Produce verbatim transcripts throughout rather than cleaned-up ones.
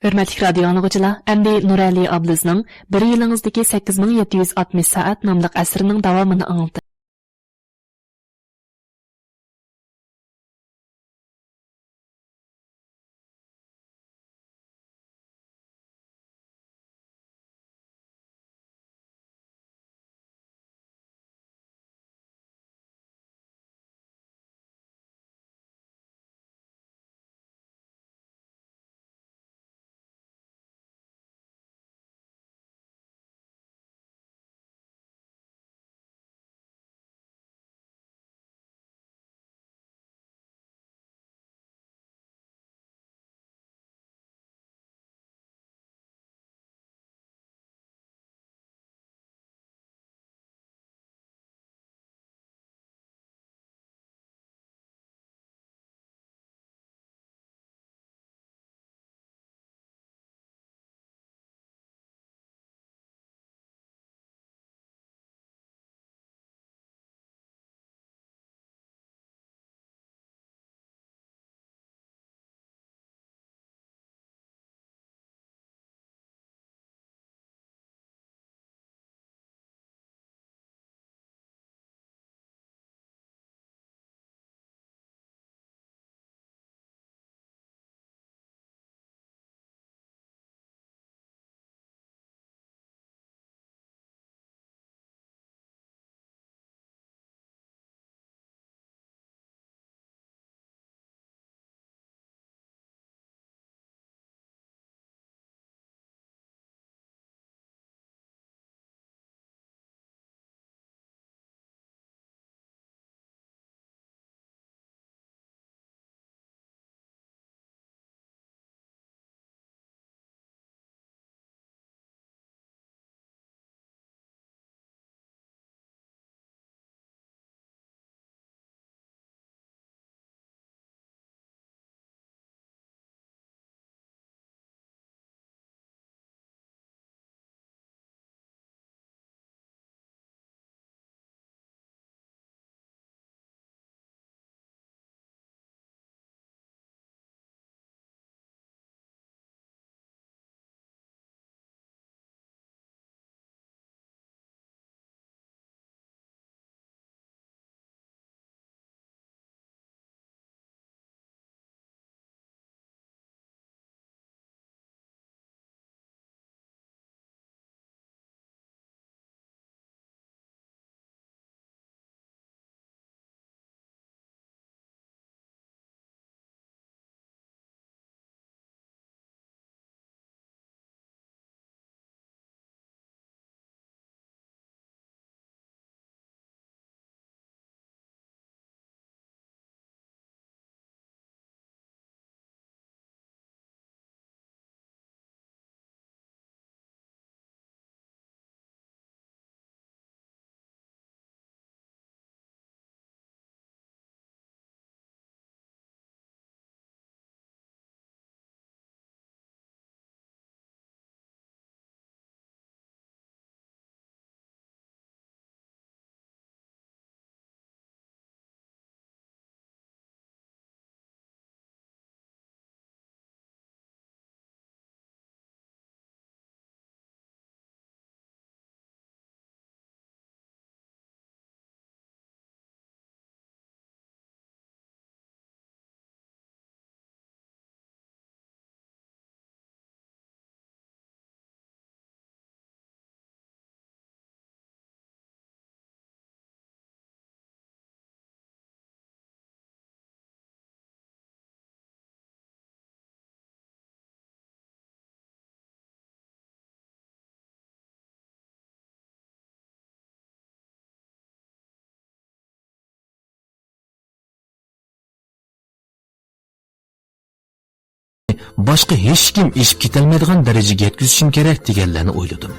ھۆرمەتلىك رادىيو ئاڭلىغۇچىلار، ئەمدى نۇرئەلى ئابلىزنىڭ بىر يىلىڭىزدىكى سەككىز مىڭ يەتتە يۈز ئاتمىش سائەت ناملىق ئەسىرىنىڭ داۋامىنى ئاڭلىتىمىز. باشقا ھېچكىم ئېشىپ كېتەلمەيدىغان دەرىجىگە يەتكۈزۈشۈم كېرەك دېگەنلەرنى ئويلىدىم.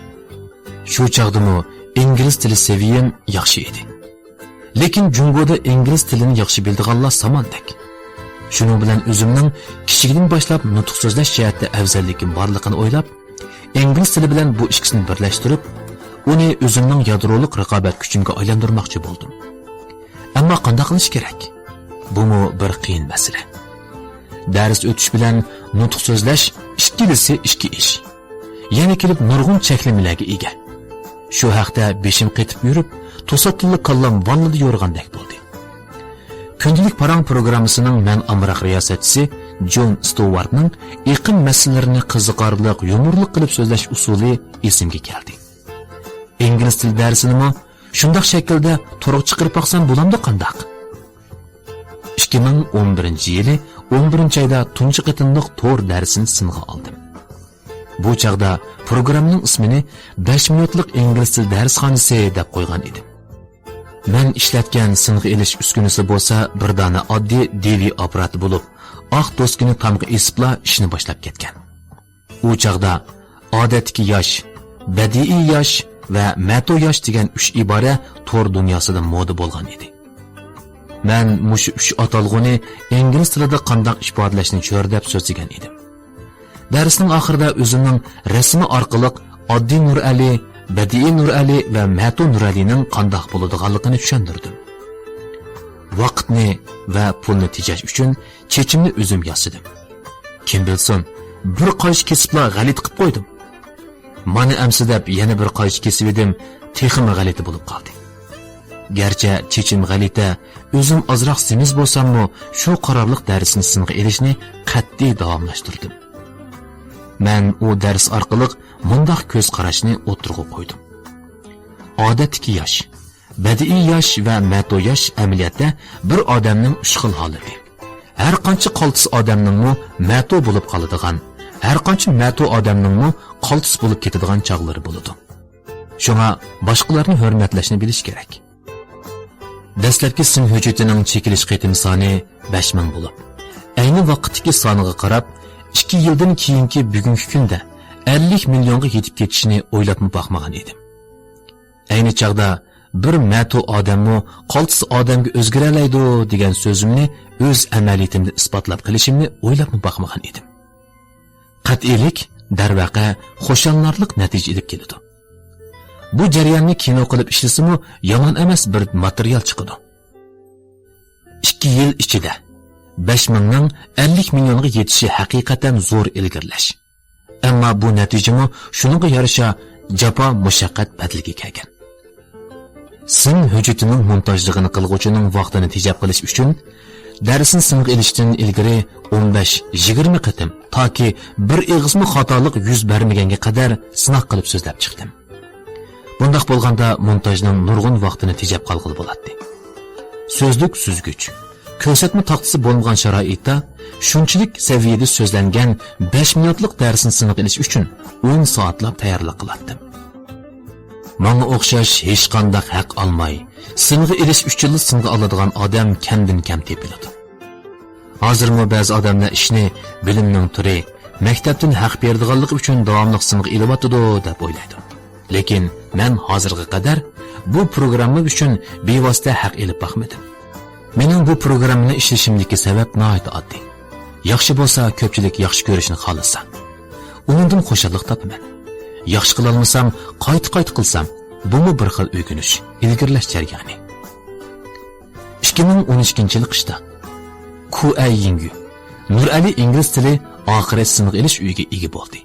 شۇ چاغدىمۇ ئىنگلىز تىلى سەۋىيەم ياخشى ئىدى. لېكىن جۇڭگودا ئىنگلىز تىلىنى ياخشى بىلىدىغانلار ساماندەك. شۇنىڭ بىلەن ئۆزۈمنىڭ كىچىكىدىن باشلاپ نۇتۇق سۆزلەش جەھەتتە ئەۋزەللىكىم بارلىقىنى ئويلاپ، ئىنگلىز تىلى بىلەن بۇ ئىككىسىنى بىرلەشتۈرۈپ، ئۇنى ئۆزۈمنىڭ يادرولۇق رىقابەت كۈچۈمگە ئايلاندۇرماقچى بولدۇم. ئەمما قانداق قىلىش كېرەك؟ بۇمۇ بىر قىيىن مەسىلە. دەرس ئۆتۈش بىلەن نۇتۇق سۆزلەش ئىككىلىسى ئىككى ئىش. يەنە كېلىپ نۇرغۇن چەكلىمىلەرگە ئىگە. شۇ ھەقتە بېشىم قېتىپ يۈرۈپ، توساتتىنلا كاللام ۋاننىدا يورۇغاندەك بولدى. كۈندىلىك پاراڭ پروگراممىسىنىڭ مەن ئامراق رىياسەتچىسى جون ستوۋارتنىڭ ئېقىم مەسىلىلىرىنى قىزىقارلىق، يۇمۇرلۇق قىلىپ سۆزلەش ئۇسۇلى ئېسىمگە كەلدى. ئىنگلىز تىل دەرسىنىمۇ شۇنداق شەكىلدە تورغا چىقىرىپ باقسام بولامدۇ قانداق؟ ئىككى مىڭ ئون بىرىنچى يىلى ئون بىرىنچى ئايدا تۇنجى قېتىملىق تور دەرسىنى سىنغا ئالدىم. بۇ چاغدا پروگراممىنىڭ ئىسمىنى «بەش مىنۇتلۇق ئىنگلىز تىل دەرسخانىسى» دەپ قويغان ئىدىم. مەن ئىشلەتكەن سىنغا ئېلىش ئۈسكۈنىسى بولسا بىر دانە ئاددىي دى ۋى ئاپپاراتى بولۇپ، ئاق دوسكىنى تامغا ئېسىپلا ئىشنى باشلاپ كەتكەن. ئۇ چاغدا ئادەتتىكى ياش، بەدىئىي ياش ۋە مەتو ياش دېگەن ئۈچ ئىبارە تور دۇنياسىدا مودا بولغان ئىدى. مەن مۇشۇ ئۈچ ئاتالغۇنى ئىنگلىز تىلىدا قانداق ئىپادىلەشنى چۆرىدەپ سۆزلىگەن ئىدىم. دەرسنىڭ ئاخىرىدا ئۆزۈمنىڭ رەسىمى ئارقىلىق ئاددىي نۇرئەلى، بەدىئىي نۇرئەلى ۋە مەتۇ نۇرئەلىنىڭ قانداق بولىدىغانلىقىنى چۈشەندۈردۈم. ۋاقىتنى ۋە پۇلنى تېجەش ئۈچۈن چېچىمنى ئۆزۈم ياسىدىم. كىم بىلسۇن، بىر قايچا كېسىپلا غەلىتە قىپ قويدۇم. مانا ئەمسە دەپ يەنە بىر قايچا كېسىۋىدىم، تېخىمۇ غەلىتە بولۇپ قالدى. گەرچە چېچىم غەلىتە، ئۆزۈم ئازراق سېمىز بولساممۇ، شۇ قارارلىق دەرسنى سىنغا ئېلىشنى قەتئىي داۋاملاشتۇردۇم. مەن ئۇ دەرس ئارقىلىق مۇنداق كۆز قاراشنى ئوتتۇرىغا قويدۇم. ئادەتتىكى ياش، بەدىئىي ياش ۋە مەتۇ ياش ئەمەلىيەتتە بىر ئادەمنىڭ ئۈچ خىل ھالىتى. ھەر قانچە قالتىس ئادەمنىڭمۇ مەتۇ بولۇپ قالىدىغان، ھەر قانچە مەتۇ ئادەمنىڭمۇ قالتىس بولۇپ كېتىدىغان چاغلىرى بولىدۇ. شۇڭا باشقىلارنى ھۆرمەتلەشنى بىلىش كېرەك. دەسلەپكى سىن ھۆججىتىنىڭ چېكىلىش قېتىم سانى بەش مىڭ بولۇپ، ئەينى ۋاقىتتىكى سانىغا قاراپ، ئىككى يىلدىن كېيىنكى بۈگۈنكى كۈندە ئەللىك مىليونغا يېتىپ كېتىشىنى ئويلاپمۇ باقمىغان ئىدىم. ئەينى چاغدا بىر مەتۇ ئادەممۇ قالتىس ئادەمگە ئۆزگىرەلەيدۇ دېگەن سۆزۈمنى ئۆز ئەمەلىيىتىمدە ئىسپاتلاپ قېلىشىمنى ئويلاپمۇ باقمىغان ئىدىم. قەتئىيلىك، دەرۋەقە، خۇشاللىنارلىق نەتىجە ئېلىپ كېلىدۇ. بۇ جەرياننى كىنو قىلىپ ئىشلىسىمۇ يامان ئەمەس بىر ماتېرىيال چىقىدۇ. ئىككى يىل ئىچىدە بەش مىڭنىڭ ئەللىك مىليونغا يېتىشى ھەقىقەتەن زور ئىلگىرىلەش. ئەمما بۇ نەتىجىمۇ شۇنىڭغا يارىشا جاپا مۇشەققەت بەدىلىگە كەلگەن. سىن ھۆججىتىنىڭ مونتاژلىقىنى قىلغۇچىنىڭ ۋاقتىنى تېجەپ قېلىش ئۈچۈن، دەرسنى سىنغا ئېلىشتىن ئىلگىرى ئون بەش، يىگىرمە قېتىم، تاكى بىر ئېغىزمۇ خاتالىق يۈز بەرمىگەنگە قەدەر سىناق قىلىپ سۆزلەپ چىقتىم. بۇنداق بولغاندا مونتاژنىڭ نۇرغۇن ۋاقتىنى تېجەپ قالغىلى بولاتتى. سۆزلۈك سۈزگۈچ، كۆرسەتمە تاختىسى بولمىغان شارائىتتا شۇنچىلىك سەۋىيەدە سۆزلەنگەن بەش مىنۇتلۇق دەرسنى سىنغا ئېلىش ئۈچۈن ئون سائەتلەپ تەييارلىق قىلاتتىم. ماڭا ئوخشاش ھېچقانداق ھەق ئالماي، سىنغا ئېلىش ئۈچۈنلا سىنغا ئالىدىغان ئادەم كەمدىن كەم تېپىلىدۇ. ھازىرمۇ بەزى ئادەملەر ئىشنى بىلىمنىڭ تۈرى، مەكتەپتىن ھەق بېرىدىغانلىقى ئۈچۈن داۋاملىق سىنغا ئېلىۋاتىدۇ، دەپ ئويلايدۇ. لېكىن مەن ھازىرغا قەدەر بۇ پروگرامما ئۈچۈن بىۋاسىتە ھەق ئېلىپ باقمىدىم. مېنىڭ بۇ پروگراممىنى ئىشلىشىمدىكى سەۋەب ناھايىتى ئاددىي. ياخشى بولسا، كۆپچىلىك ياخشى كۆرۈشنى خالىسا، ئۇنىڭدىن خۇشاللىق تاپىمەن. ياخشى قىلالمىسام، قايتا-قايتا قىلسام، بۇمۇ بىر خىل ئۆگىنىش، ئىلگىرىلەش جەريانى. ئىككى مىڭ ئون ئىككىنچى يىل قىشتا، كۇئەي يىڭگۈ، نۇرئەلى ئىنگلىز تىلى ئاخىرى سىنغا ئېلىش ئۆيىگە ئىگە بولدى.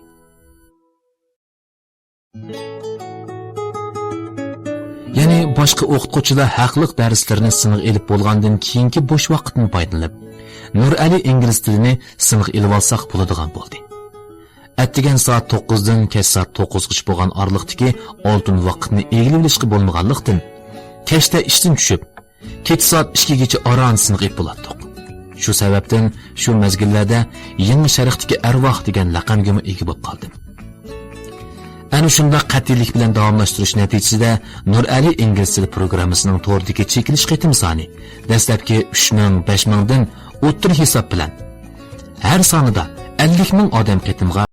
يەنى باشقا ئوقۇتقۇچىلار ھەقلىق دەرسلىرىنى سىنغا ئېلىپ بولغاندىن كېيىنكى بوش ۋاقىتتىن پايدىلىنىپ، نۇرئەلى ئىنگلىز تىلىنى سىنغا ئېلىۋالساق بولىدىغان بولدى. ئەتىگەن سائەت توققۇزدىن كەچ سائەت توققۇزغىچە بولغان ئارىلىقتىكى ئالتۇن ۋاقىتنى ئىگىلىۋېلىشقا بولمىغانلىقتىن، كەچتە ئىشتىن چۈشۈپ، كېچە سائەت ئىككىگىچە ئاران سىنغا ئېلىپ بولاتتۇق. شۇ سەۋەبتىن شۇ مەزگىللەردە يېڭى شەرقتىكى ئەرۋاھ دېگەن لەقەمگىمۇ ئىگە بولۇپ قالدىم. ئەنە شۇنداق قەتئىيلىك بىلەن داۋاملاشتۇرۇش نەتىجىسىدە نۇرئەلى ئىنگلىز تىلى پروگراممىسىنىڭ توردىكى چېكىلىش قېتىم سانى دەسلەپكى ئۈچ مىڭ، بەش مىڭدىن ئوتتۇرا ھېساب بىلەن ھەر سانىدا ئەللىك مىڭ ئادەم قېتىمغا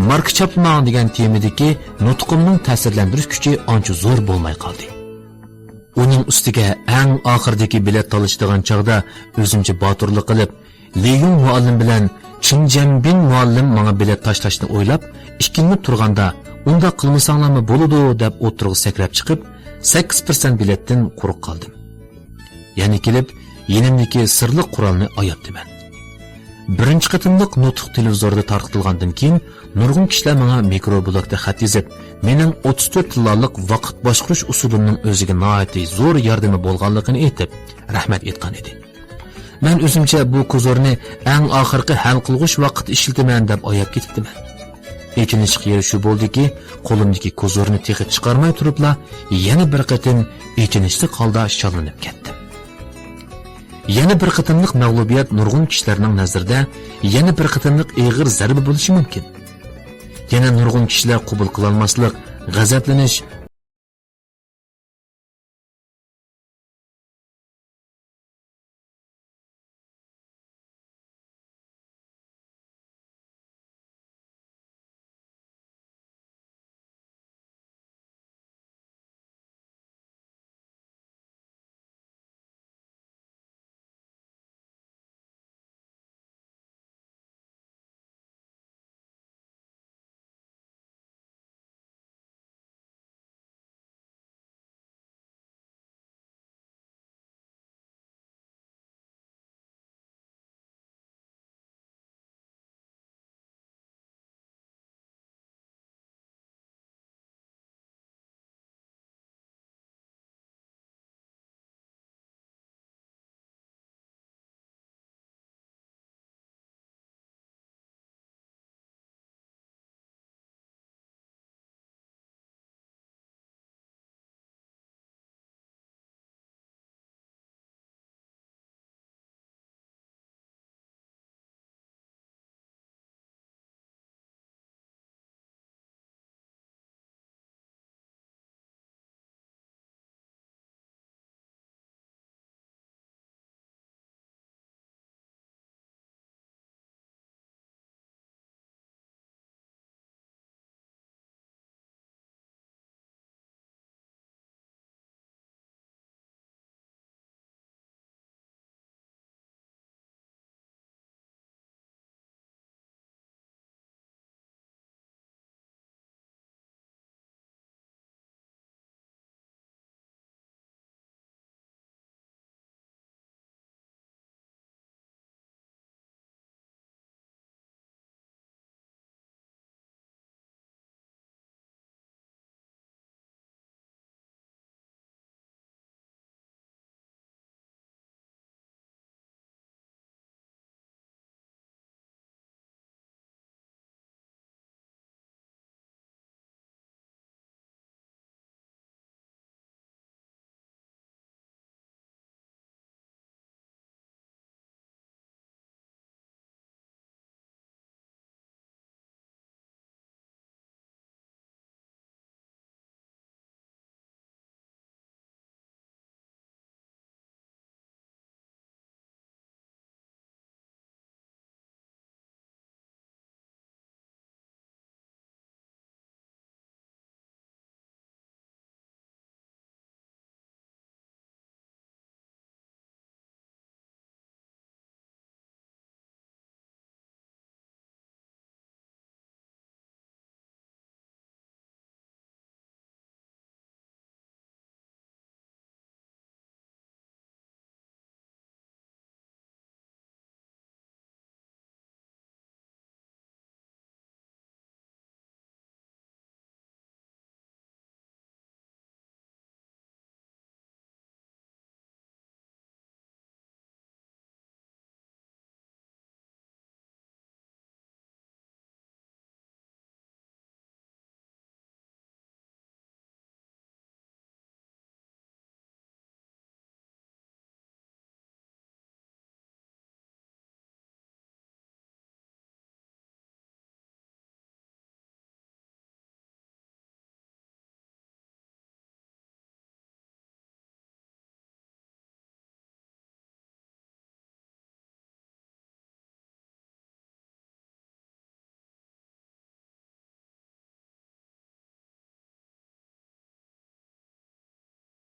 ماركا چاپلىماڭ دېگەن تېمىدىكى نۇتقۇمنىڭ تەسىرلەندۈرۈش كۈچى ئانچە زور بولماي قالدى. ئۇنىڭ ئۈستىگە ئەڭ ئاخىردىكى بېلەت تالىشىدىغان چاغدا ئۆزۈمچە باتۇرلۇق قىلىپ، لى يۇڭ مۇئەللىم بىلەن چېن جيەنبىن مۇئەللىم ماڭا بېلەت تاشلاشنى ئويلاپ، ئىككىلىنىپ تۇرغاندا، ئۇنداق قىلمىساڭلارمۇ بولىدۇ، دەپ ئوتتۇرىغا سەكرەپ چىقىپ، سەككىز پىرسەنت بېلەتتىن قۇرۇق قالدىم. يەنە كېلىپ، يېنىمدىكى سىرلىق قورالنى ئاياتتىمەن. بىرىنچى قېتىملىق نۇتۇق تېلېۋىزوردا تارقىتىلغاندىن كېيىن، نۇرغۇن كىشىلەر ماڭا مىكرو بلوگتا خەت يېزىپ، مېنىڭ ئوتتۇز تۆت تىللالىق ۋاقىت باشقۇرۇش ئۇسۇلۇمنىڭ ئۆزىگە ناھايىتى زور ياردىمى بولغانلىقىنى ئېيتىپ، رەھمەت ئېيتقان ئىدى. مەن ئۆزۈمچە بۇ كوزۇرنى ئەڭ ئاخىرقى ھەل قىلغۇچ ۋاقىتتا ئىشلىتىمەن دەپ ئاياپ كېتىپتىمەن. ئېچىنىشلىق يېرى شۇ بولدىكى، قولۇمدىكى كوزۇرنى تېخى چىقارماي تۇرۇپلا، يەنە بىر قېتىم ئېچىنىشلىق ھالدا شاللىنىپ كەتتىم. يەنە بىر قېتىملىق مەغلۇبىيەت نۇرغۇن كىشىلەرنىڭ نەزىرىدە يەنە بىر قېتىملىق ئېغىر زەربە بولۇشى مۇمكىن. يەنە نۇرغۇن كىشىلەر قوبۇل قىلالماسلىق، غەزەپلىنىش،